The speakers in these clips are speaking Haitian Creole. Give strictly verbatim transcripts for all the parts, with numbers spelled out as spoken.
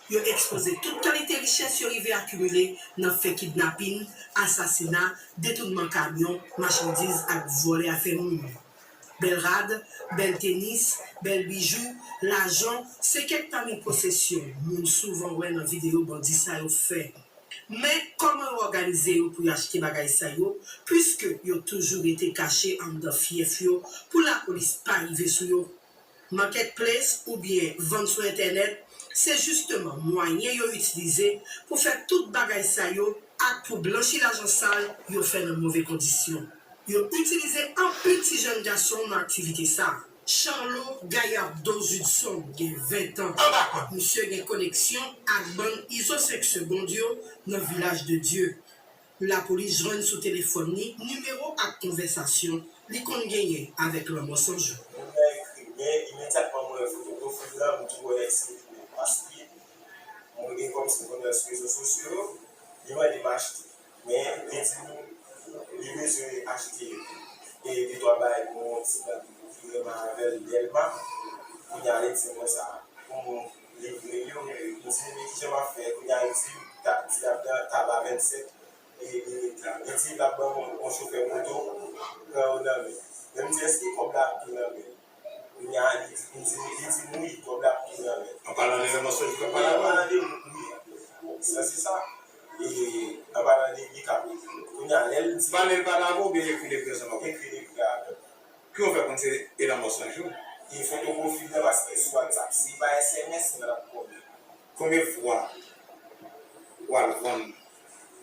Yo ekspoze tout kalite richès yo rive akimile nan fè kidnapin, asasina, detounman kamyon, machandiz ak vòlè afè moun. Bèl rad, bèl tenis, bèl bijou, lajan, se kèk pami posesyon moun souvan wè nan videyo bandi sa yo fè. Men, kòman yo òganize yo pou yo achte bagay sa yo, piske yo toujou rete kache anndan fyèf yo pou lapolis pa rive sou yo? Marketplace oubyen vann sou entènèt, se jisteman mwayen yo itilize pou fè tout bagay sa yo ak pou blanchi lajan sal yo fè nan move kondisyon. Yo itilize anpil ti jèn gason nan aktivite sa. Charlot Gayardo Judson gen ven tan. Misye gen koneksyon ak bann Izo Senk Segond yo nan Vilaj de Dye. Lapolis jwenn sou telefòn li nimewo ak konvèsasyon li konn genyen avèk Lanmò San Jou. Moun nan ekri, men imedyatman mwen wè foto pwofil lan, m tou wè se li menm. Paske mwen gen kòm si m konnen l sou rezo sosyo yo, li mande m achte. Men li di m li bezwen achte e de twa bagay pou yon ti nèg ki renmen avè l, Dèlma. Kounye a li di m konsa pou m livre l yo. M di li men kijan m ap fè. Kounye a li di m ta, di l ap nan Taba vennsenk. E, e, li di l ap ban yon, yon chofè moto pran yo nan men. Men m di èske kòb la ap tou nan men l? Kounye a li di, li di, li di m wi, kòb la ap tou nan men l. An palan de Lanmò San Jou, an palan de, wi, se, se sa. E an palan de Guy Capo. Kounye a lè l di. Pale l pale avè w oubyen ekri l ekri ansanm avè w? Ekri l ekri avè m. Ki w fè konn se e Lanmò San Jou? E foto pwofil lan paske sou WhatsApp, si pa S M S, mwen ap konnen. Konbyen fwa w al vann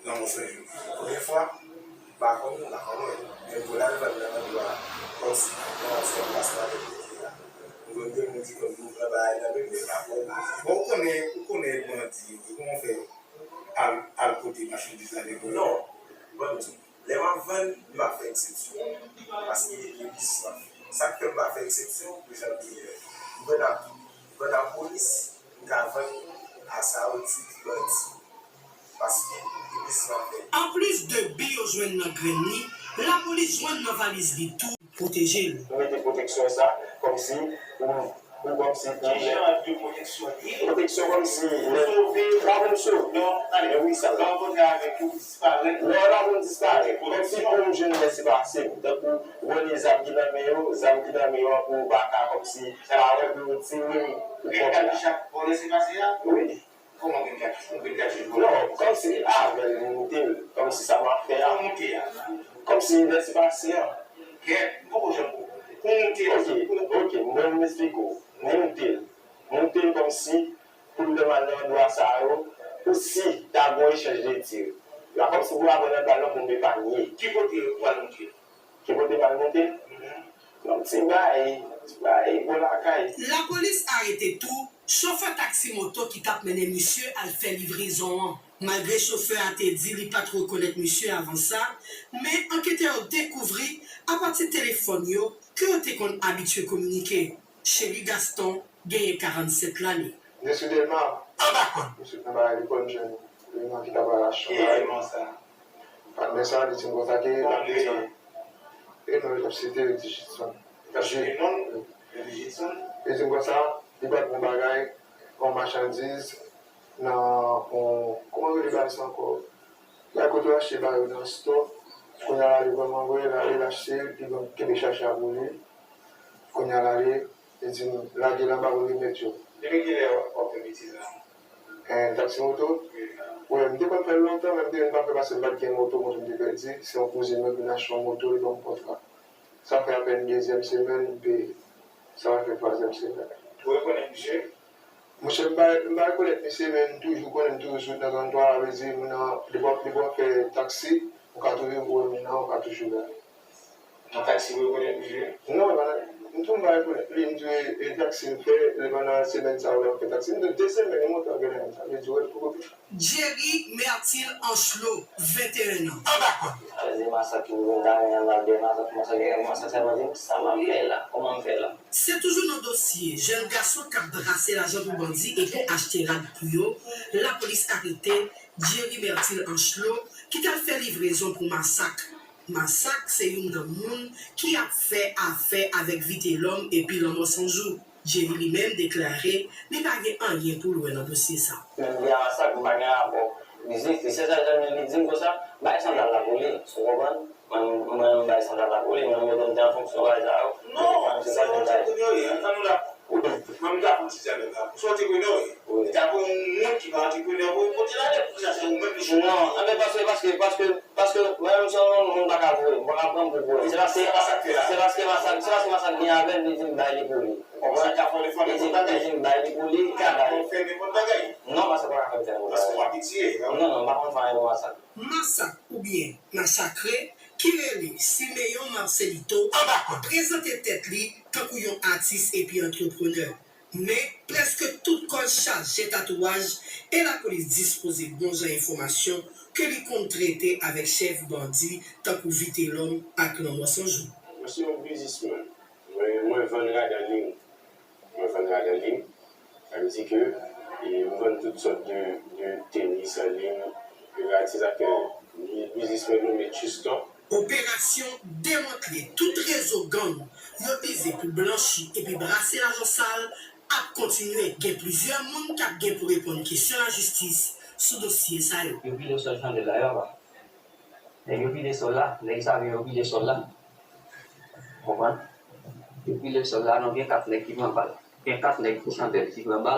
Lanmò San Jou? Konbyen fwa? M pa konn, m pa konn mwen. Men m konn al vann nan landwa kòmsi Lanmò San Jou pase avèk mesye a. M konn gen moun ki konn pran bagay nan men m, men m pa konn. Bon, ou konnen, ou konnen bandi yo, kòman w fè al, al kote machandiz la depo? Non, bandi. Lè m ap vann, m pa fè eksepsyon. Paske e biznis m ap fè. Sa k fè m pa fè eksepsyon, pou jan m te ye a. M vann a, m vann a polis, m ka vann a sa yo di ki bandi. Paske e biznis m ap fè. Anplis de bi yo jwenn nan grenn li, lapolis jwenn nan valiz li tou pwoteje l. Nou mete pwoteksyon sa, kòmsi pou Ou kòmsi pou. Ki jan de pwoteksyon li ye? Pwoteksyon kòmsi lè. Sove. Lè pou m sove. Non, tande. Wi, sa. Lè w rankontre avèk yo, pou disparèt. Lè w la pou m disparèt. Kòmsi pou m jwenn lèsepase. Tankou vòlè zam ki nan men yo, zam ki nan men yo an pou yo pa ka kòmsi. Sa pa wè pou yo tire m. Ou konprann la. Vennkat jou chak vòlè se pase a? Wi. Kòman vennkat jou? Vennkat jou vòlè? Non, kòmsi avè l moute l. Kòmsi sa m ap fè a. Pou moute a? Kòmsi lèsepase a. Kèt, m poko janm konprann. Pou moute a, ok, ok, mwen m esplike w. Moute l. Moute l kòmsi pou l lè m al nan andwa sa yo, pou si ta gon echanj de tir. La kòmsi pou aprann nan bal nan pou m epanye. Ki kote ou al moute l? Ki kote m al moute l? Mhm. Yon ti bay, ti bay, bò lakay. Lapolis arete tou chofè taksi moto ki t ap mennen misye al fè livrezon an. Malgre chofè a te di li pa t rekonèt misye avan sa, men anketè yo dekouvri apati telefòn yo ke yo te konn abitye kominike. Cheri Gaston genyen karannsèt lane. Mesye Dèlma. Anba kòn. Mesye nan bagay li konn jwenn. Li nan ki ta pral achte yon bagay. Patnè sa, li di m konsa ke patnè sa. E non, li t ap site Digitson. Li t ap site non Digitson. Li di m konsa, li pral pran bagay, yon machandiz, nan yon, kòman yo rele bagay sa ankò? Bagay kote yo achte bagay yo nan stò. Kounye a l ale vrèman vre, l ale l achte, li ban m kenbe chache a pou li. Kounye a l ale, li di m lage l anba pou l remèt yo. Depi kilè w ap fè betiz la? Eh, taksi moto? Wi. Wi, m te konn fè l lontan, men m te vin pa fè paske m pa t gen moto, moto m te pèdi. Se yon kouzin mwen ki vin achte yon moto, li ban m kontra. Sa fè apèn dezyèm semèn, m peye. Sa va fè twazyèm semèn. Ou rekonèt misye? Monchè, m pa, m pa rekonèt misye, men m toujou konnen m toujou sot nan tranntwa, sa vle di, m nan, depi w ap, depi w ap fè taksi, ou ka toujou wè moun nan, ou ka toujou la. Nan taksi, ou rekonèt misye? Non, m pa, m tou m pa rekonèt li, m di, e, e taksi m fè, lè pandan semèn sa yo, lè m fè taksi, m di, de semèn, e montan genyen, sa vle di, wè, poko pita. Jerry Myrtil Ancelot, venteyen an. Anba kòn. Sa vle di masak ki pou vin ta gen anba de masak, masak, masak, sa vle di, sa m ap fè la, kòman m fè la? Se toujou nan dosye jèn gason k ap brase lajan pou bandi epi achte rad pou yo, lapolis arete Jerry Myrtil Ancelot, ki t al fè livrezon pou Masak. Masak se youn nan moun ki ap fè afè avèk Vitelhomme epi Lanmò San Jou. Jerry li menm deklare li pa gen anyen pou l wè nan dosye sa. Menm li a sa, m pa gen rapò. Li di, se sa li di m konsa, bay sandal la pou li, ou konprann? Mwen, mwen, m bay sandal la pou li, mwen, mwen, mwen te an fonksyon bagay sa yo. Non, se yon antrepreneurye, ann, ann nou dakò. Mwen, m dakò ti dyalòg la. Se yon antrepreneurye. Li ta pou yon moun ki pa antrepreneurye pou pote l ale, pou sa se ou menm li chwazi. Non, anben, paske, paske, paske, paske, mwen menm se yon moun, moun pa ka voye, m pa ka pran pou voye. Se paske, se paske Masak, se paske Masak gen avè l, li di m bay li pou li. Ou konprann? Li di m bay li pou li, li ka bay. Non, Masak pa ka fè m fè yon bagay. Non, non, m pa konn fè anyen pou Masak. Masak oubyen Masakre, ki rele Simeon Marcelito, prezante tèt li tankou yon atis epi antreprenè. Men, prèske tout kò l chaje tatouaj e lapolis dispoze bon jan enfòmasyon ke li konn trete avèk chèf bandi tankou Vitelhomme ak Lanmò San Jou. Mwen se yon biznismenn. Mwen, mwen vann rad an liy. Mwen vann rad an liy. Sa vle di ke, e, m vann tout sòt de, de tenis an liy, e, atis ak, e, biznismenn nou met Houston. Operasyon demantle tout rezo gang yo ize pou blanchi epi brase lajan sal ap kontinye. Gen plizyè moun k ap gen pou reponn kesyon lajistis sou dosye sa yo. Yo pile sòl chandèl la, yo pa. Nèg yo pile sòl la, nèg sa yo pile sòl la. Konprann? Yo pile sòl la, non, gen kat nèg ki pran bal. Gen kat nèg pou chandèl ki pran bal.